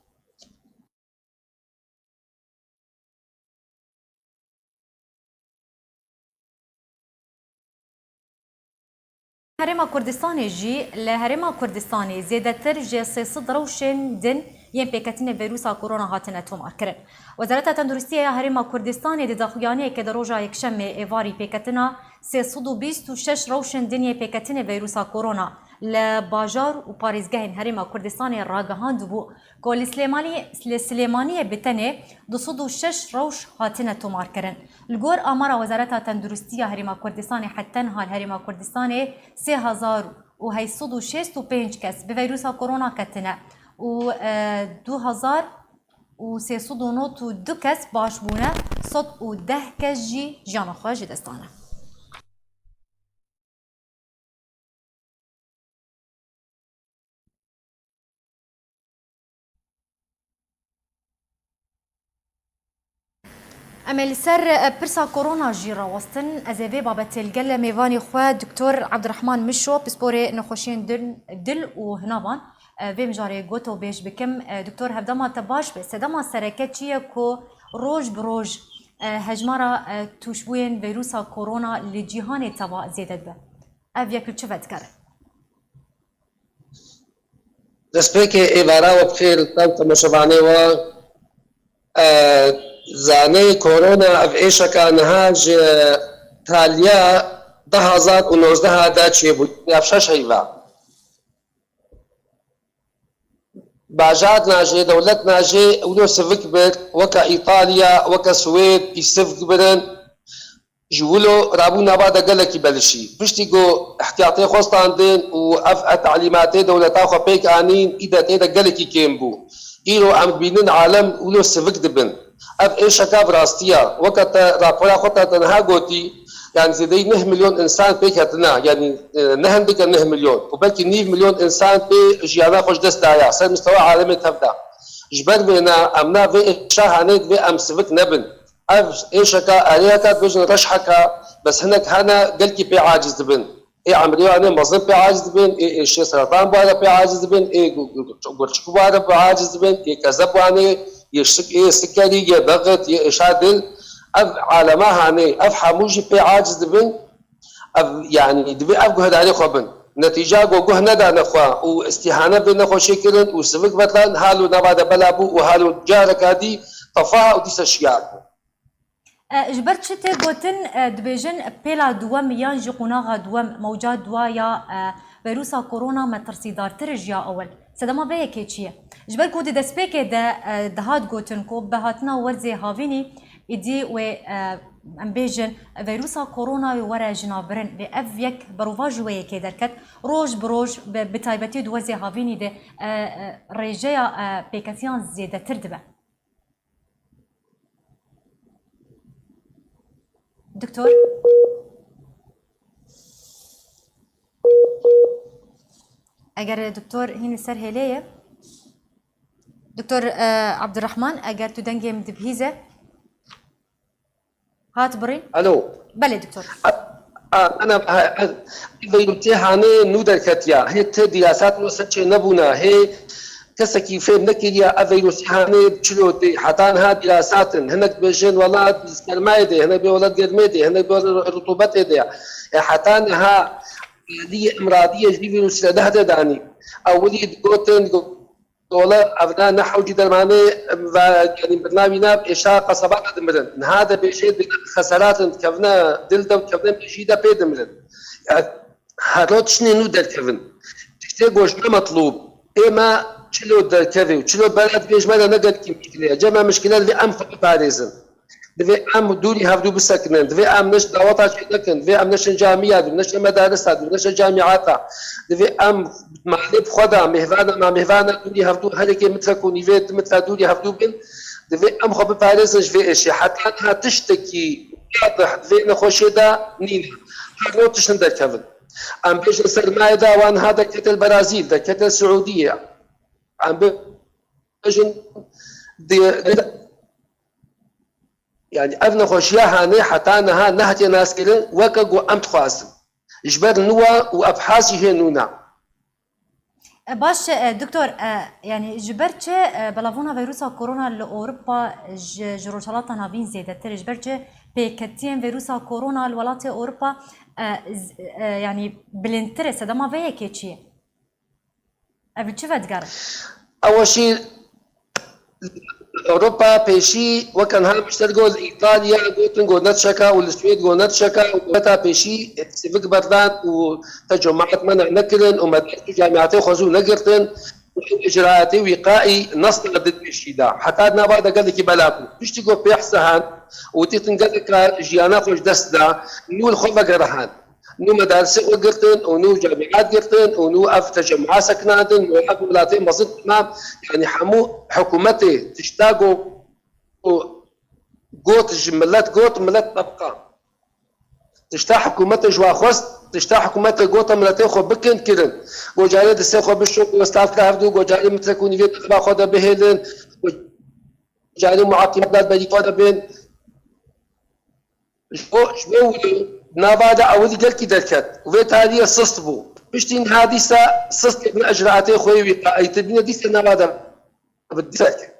Herêma Kurdistanê jî, li Herêma Kurdistanê zêdetir ji sê sed rewşên din yên pêketinê vîrusa korona hatine tomarkirin. Wezareta Tenduristiyê ya Herêma Kurdistanê di daxuyaniyekê de roja Yekşemê êvarî pêketina sê sed û bîst û şeş rewşên din yên pêketinê vîrusa korona li bajar û parêzgehên Herêma Kurdistanê ragihandibû ku li Silêmanî-, li Silêmaniyê bi tenê du sed û şeş rewş hatine tomarkirin. Li gor amara Wezareta Tenduristiya Herêma Kurdistanê heta niha li Herêma Kurdistanê sê hezar û heyt sed û şêst û pênc kes bi vîrusa korona ketine û, e, du hezar û sê sed û nod û du kes baş bûne, sed û deh kes jî jiyana xwe ji dest dane. Em ê li ser, e, pirsa korona jî rawestin. Ez ê vê babetê li gel mêvanê xwe Doktor Abdurrahman Mişo, pisporê nexweşiyên dil, dil û hinavan, e, vê mijarê gotobêj bikim. E, Doktor, hevdema te baş be. Sedema sereke çi ye ku roj bi roj, e, hejmara, e, tûşbûyên vîrusa korona li cîhanê teva zêde dibe? Ev yek li çi vedigere? Destpêkê êvara we bi xêr li te û temaşevanê we. E, zanê korona ev êşeka niha ji taliya du hezar û nozdeh de çêbû, ya şeş heyva. Bajar najê, dewlet najê, wilo sivik bir, weke Îtalya, weke Swêd, î sivik birin. Ji wilo rabû nava de gelekî belişî. Piştî ku ihtiyatê xwe standin û ev, ev talîmatê dewleta xwe pêk anîn, î de tê de gelekî kêm bû. Îro em dibînin alem wilo sivik dibin. Ev êşeka bi rastî ya. Weke te rapora xwe te, te niha gotî, yanî zêdeyî neh milyon însan pêk hatine, yanî, e, ne hindike neh milyon û belkî nîv milyon însan pê jiyana xwe ji dest daye ser mistewa alemê tev de. Ji ber vêne em na vê êşa hanê divê em sivik nebin. Ev êşeka erêyeka dibêjin reşheka, bes hinek hene gelkî pê aciz dibin. Ê emrê wan ê mezin pê aciz dibin, ê êşê seratan bi wan re pê aciz dibin, ê gu-, gu-, gurçik bi wan re pê aciz dibin, ê kezeb wan ê, yê şik-, ê sikerî, yê dexit, yê êşa dil. Ev alema hanê, ev hemû jî pê aciz dibin. Ev, yanî, divê ev guhdarê xwe bin. Netîca ku guh nedane xwe û îstîhane bê nexweşê kirin û sivik vetan, halo nava de bela bû û halo careka dî tefa û dîsa şiyar bû. E, ji ber çi tê gotin, e, dibêjin pêla duwem yan jî qonaxa duwem, mewca duwa ya, e, vîrusa korona metirsîdartir e ji ya ewil? Sedema vê yekê çi ye? Ji ber ku di destpêkê de, e, dihat gotin ku bi hatina werzê havînî, îdî wê, e, em bêjin, vîrusa korona wê were jinabirin. Lê ev yek berovajî wê yekê derket. Roj bi roj, bi, bi taybetî di werzê havînî de, e, e, rêjeya, e, pêketiyan zêdetir dibe. Doktor? Eger doktor hîn li ser hêlê ye. Doktor, e, Abdurrahman, eger tu dengê min dibihîze. Hat birîn? Alo. Belê, doktor. A, a, ana, a, a, veyrusa hanê nû derketiya. Hê tê dirasat wisa çê nebûna. Hê kesekî fêm nekiriya ev veyrusa hanê çilo tê. Heta niha dirasat in. Hinek dibêjin welat sermayê de, hinek bê welat germê de, hinek bê welat rutubetê de. E, heta niha aliyê emradiyê jî vîrusê nehde danî. Ewilî digotin, digo-, Dolar, evna ne hewcî dermanê ve, yanî birnavî nav êşa qesaba de dimirin. Niha de bêjê bi xeseratin dikevine dil de û kevine mejî de pê dimirin. Yani, her roj tiştê nû derkevin. Tiştê gojme metlûb. Ê me çilo derkevê û çilo bera dibêjme de ne gelkî mişkile ye. Cem me mişkile divê em xwe biparêzin. Divê em dûrî hevdû bisekinin. Divê em neş daweta çê nekin. Divê em neşin camiya dû, neşin medarisa dû, neşin camiata. Divê em malê bi xwe de mêhvana, namêhvana dûrî hevdû herêkê mitrek û nîvê, du metre dûrî hevdû bin. Divê em xwe biparêzin ji vê êşê. Heta niha tiştekî wadih di vê nexweşê de nîne. Her roj tiştin derkevin. Em bêjin sermayê de wan ha derkete li Berazîl, derkete li Siûdiyê. Em bêjin di-, Yani ev nexweşiya hanê heta niha nehatiye naskirin weke ku em dixwazin. Ji ber niwa û ebhas jî hê nûna. E, baş e, doktor, e, yani ji ber çi e, belavbûna vîrusa korona li Ewropa ji, ji Rojhelata Navîn zêdetir e? Ji ber çi pêketiyên vîrusa korona li welatê Ewropa e, z- e, yani bilindtir e? Sedema vê yekê çi ye? Ev li çi vedigere? Ew jî Ewropa pêşî weke niha mişter got, li Îtalya gotin got ne dişeka û li Swêd got ne dişeka û heta pêşî sivik berdan û tecemmat mena nekirin û medaris û camiatê xwe zû negirtin û ew icraatê wîqaî nesna di pêşî de. Heta nava de gelekî bela bû. Piştî got pê hise han û dîtin geleka jiyana xwe ji dest da, nû li xwe vegere han. Nû medarisê xwe girtin û nû camiat girtin û nû ev tecemua sekinandin û ev welatê mezin temam, yani hemû hikûmetê tişta go, go, got ji milet got, milet tebqa. Tişta hikûmetê ji wa xwest, tişta hikûmetê gota miletê xwe bikin kirin. Go carê distê xwe bişo, go staf li hevdû, go carê mitrek û nîvê di xiba xwe de bihêlin, go carê muaqibat berî xwe de bên. Ji bo, ji bo wilo nava de ewilî gelkî derket û vê tarî sist bû. Piştî niha dîsa sist kirine icraatê xwe yê wîqaî, tibîne dîsa nava de bi dîsa ke.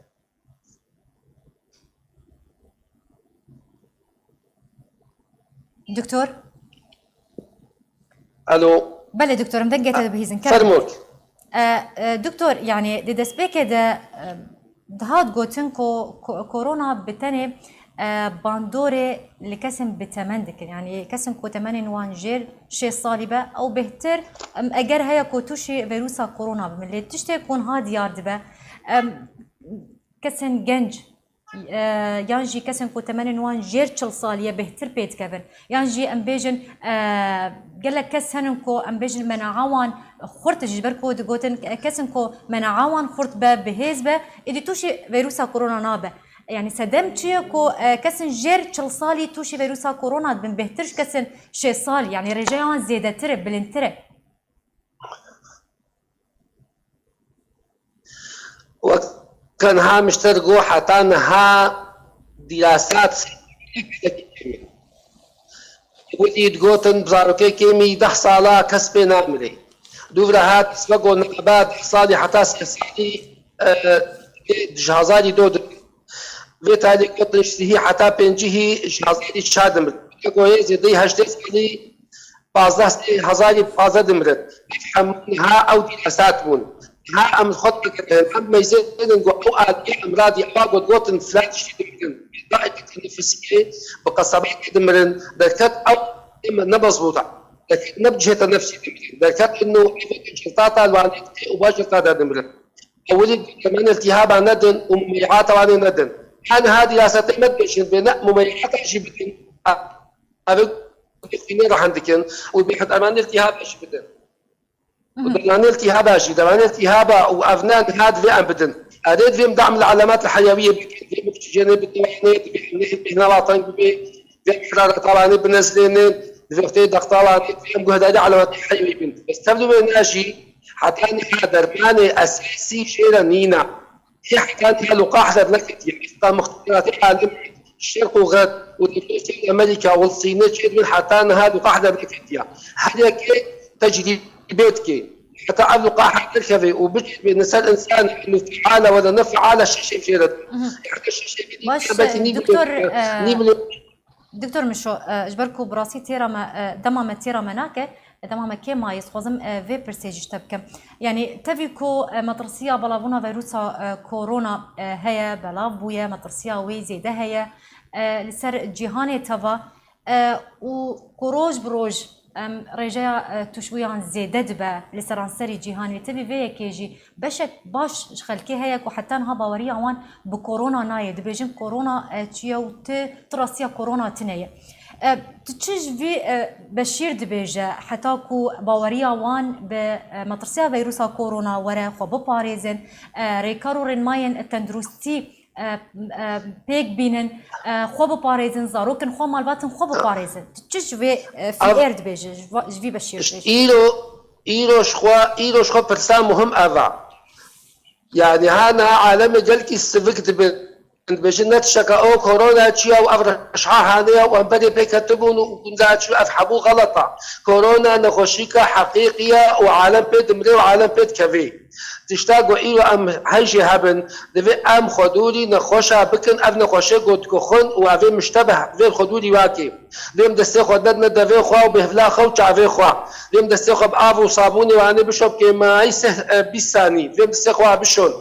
Doktor? Alo. Belê doktor, em dengê te dibihîzin. Kerem. Fermo. E, e, doktor, yani di destpêkê de e, dihat gotin ku ko- korona bi tenê e, bandorê li kesên bi temen dikin. Yani kesên ku temenên wan jêr şêst salî be, ew bêhtir em, eger heye ku tûşî vîrusa korona bibin. Lê tiştê ku niha diyar dibe, em, kesên genc e, yan jî kesên ku temenên wan jêr çil salî ye bêhtir pê dikevin. Yan jî em bêjin, e, gelek kes henin ku em bêjin menaha wan xurt e, ji ber ku digotin, e, kesên ku menaha wan xurt be, bi hêz be, êdî tûşî vîrusa korona nabe. Yani sedem çi ye ku, e, kesên jêr çil salî tûşî vîrusa korona dibin bêhtir ji kesên şêst salî, yani rêjeya wan zêdetir e, bilindtir e. Weke niha mişter got, heta niha dîrasat wekî digotin, bi zarokê kêmî deh sala kes pê namire. Dûvre hat, destve got, naba deh salî heta sê salî, e, ji hezarî do dibe. Vê talî gotin, ji sihî heta pêncihî ji hezarî çar dimir. Weke goyê zêdeyî heştê salî pazdeh sê hezarî pazdeh dimirin. Ev hemû niha ew dîrasat bûn. Niha em xwe digirin, em meyzênin ku ew aliyê emradî ewa got gotin filan tiştî dimirin. Bi daîka tenefusiyê, bi qesabakê dimirin. Derket ew ê me ne mezbût e. Derket ne bi ciheta nefsî dimirin. Derket ino ev ciltata li wanê dikê û ba cilta de dimirin. Ewilî dermanê iltîhaba nedin û mumeyata wanê nedin. Her niha dîrasetê me dibêjin, bê ne mumeyata jî bidin. Ev ê xwînê rehin dikin û bê dermanê iltîhaba jî bidin. Û dermanê iltîhaba jî, dermanê iltîhaba û ev ne niha divê em bidin. Erê divê em dam li elemat li heyawiyê bikin, divê em oksîjenê bidin, divê em nehê bêhna wa teng bibe, divê em herareta wanê binezlênin. Divê wextê dextalan em guhdarî elemetê heyî wî bin. Bes tev li wê ne jî heta niha dermanê esasî jê re nîne. Ê heta niha luqax derneketiye. Esta muxteratê alim Şerq û Xerb û Ewropa û Amerîka û Sînê çêdibin heta niha luqax derneketiye. Her yekê tecrîbe dike. Heta ev luqax derkeve û biçêbe li ser însan, inu feala wala ne feala şeşê jê re. Mhm. Heta şeşê Baş, belkî e, nî doktor, milyon, e, nî milyon. Doktor Mişo, e, ji ber ku bi rastî têra me, e, dema me têra me nake, dema me kêm maye, ez xwazim, e, vê pirsê jî ji te bikim. Yanî tevî ku, e, metirsiya belavbûna vîrusa, e, korona, e, heye, belav bûye, metirsiya wê zêde heye, e, li ser cîhanê teva, e, û ku roj bi roj, em, rêjeya, e, tûşbûyan zêde dibe li seranserî cîhanê. Tevî vê yekê jî beşek baş ji xelkê heye ku heta niha baweriya wan bi korona nayê. Dibêjin korona, e, çi ye û ti, ti rastiya korona tune ye. E, tu çi ji vî, e, beşîr dibêje heta ku baweriya wan bi, e, metirsiya vîrusa korona were xwe biparêzin, e, rêkar û rênmayên tenduristî, e, e, pêk bînin, e, xwe biparêzin, zarokên xwe, malbatên xwe biparêzin. Tu çi ji vê, e, Ev fiêr dibêje, ji va-, ji vî beşîr dibêje? Îro, îro ji xwe, îro ji xwe pirsa muhim ev e. Yani ha niha alemê gelkî sivik dibin. Dibêjin ne tişteka o korona çi ya û ev reşha hane ya û em berê pêk ketibûn û gunda çi ev hemû xelet e. Korona nexweşîka heqîqî ye û alem pê dimrê û alem pê dikevê. Tişta ku îro em hej jê hebin, divê em xwedûrî nexweşa bikin, ev nexweşê ku diguxin û evê miştebeh, divê xwedûrî wake. Divê em destê xwe nedine devê xwe û bêhvila xew çavê xwe. Divê em destê xwe bi av û sabûnê û anê bişopkê, mayî seh, e, bîst sanî. Divê em destê xwe bişon.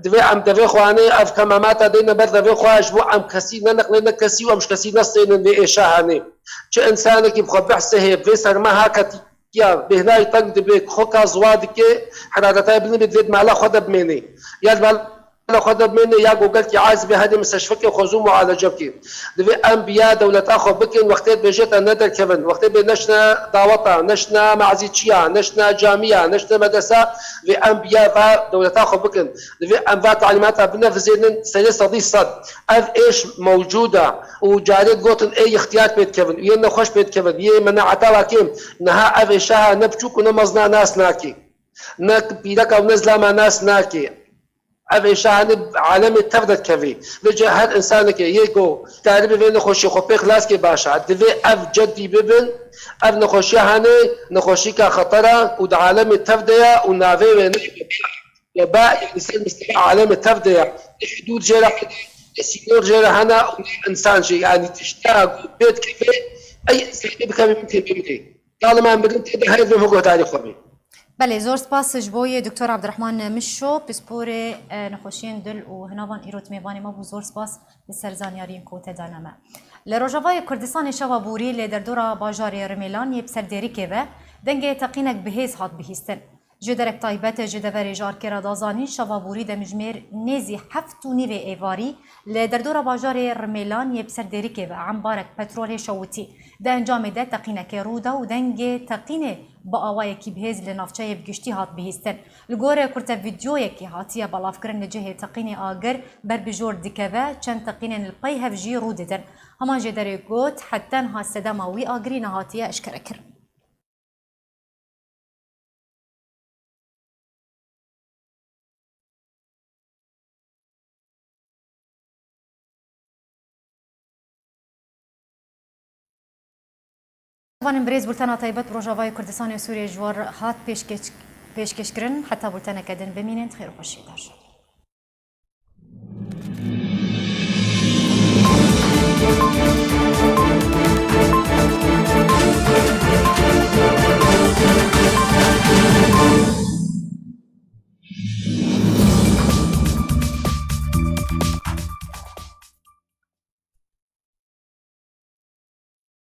Divê em devê xwe anê, ev kemamata deyne ber devê xwe, ji bo em kesî neneqlê ne kesî û em ji kesî nestênin vê êşa hanê. Çi însanekî bi xwe behsê hê, vê serma ha ketî ya bêhnayî teng dibe, koka ziwa dike, herareta bilind be, divê di mala xwe de bimêne. Ya di mala xwe de bimêne, ya ku gelkî aciz be, herê misteşfekê xwe zû mualece bike. Divê em bi ya dewleta xwe bikin, wextê dibêje te ne derkevin, wextê bê neşne daweta, neşne mazîçiya, neşne camiya, neşne medresa, divê em bi ya va dewleta xwe bikin. Divê em va talîmata binivîsênin serê sedî sed. Ev êş mewcûd e û carê digotin ê ixtiyar pê dikevin û yên nexweş pê dikevin. Yê menaeta wa kêm. Niha ev êşa ne biçûk û ne mezna nas nake. Ne pîreka û ne zilama nas nake. Ev êşa hanê alemê tev de dikevê. Vêce her însanekê yê ku karibê vê nexweşiyê xwe pê xilas kê baş e. Divê ev cedî bibin. Ev nexweşiya hanê nexweşîka xeter e û di alemê tev de ye û navê wê ne weba, yani ser mistewa alemê tev de ye. Ne hudûd jê re hene, ne sînor jê re hene û ne însan jî. Yani tişta ku pê dikeve, ey însanê bikeve min tê bimrê. Talima mirin tê de heye vê guhdarî xwe bê. Belê, zor spas ji bo yê Doktor Abdurrahman Mişo, pisporê, e, nexweşiyên dil û hinavan îro di mêvanê me bû. Zor spas li ser zanyariyên ku te dane me. Li Rojavayê Kurdistanê şeva borî li derdora bajarê Rimêlan yê bi ser Dêrikê ve dengê teqînek bihêz hat bihîstin. Ji derek taybet ji deverê Jarkê re da zanîn, şeva borî demjimêr nêzî heft û nîvê êvarî li derdora bajarê Rimêlan yê bi ser Dêrikê ve embarek petrolê şewitî. Di encamê de teqînekê rû da û dengê teqînê bi awayekî bihêz li navçeyê bi giştî hat bihîstin. Li gorî kurtevidîoyekî hatiye belavkirin, li cihê teqînê agir ber bi jor dikeve, çend teqînên li pey hev jî rû didin. Hema jêderê got, heta niha sedema wî agirî nehatiye eşkerekirin. Vanên birêz, bultena taybet bi Rojavayê Kurdistanê û Sûriyê ji we re hat pêşkêş-, pêşkêşkirin. Heta bulteneke din bimînin, xêr û xweşiyê de.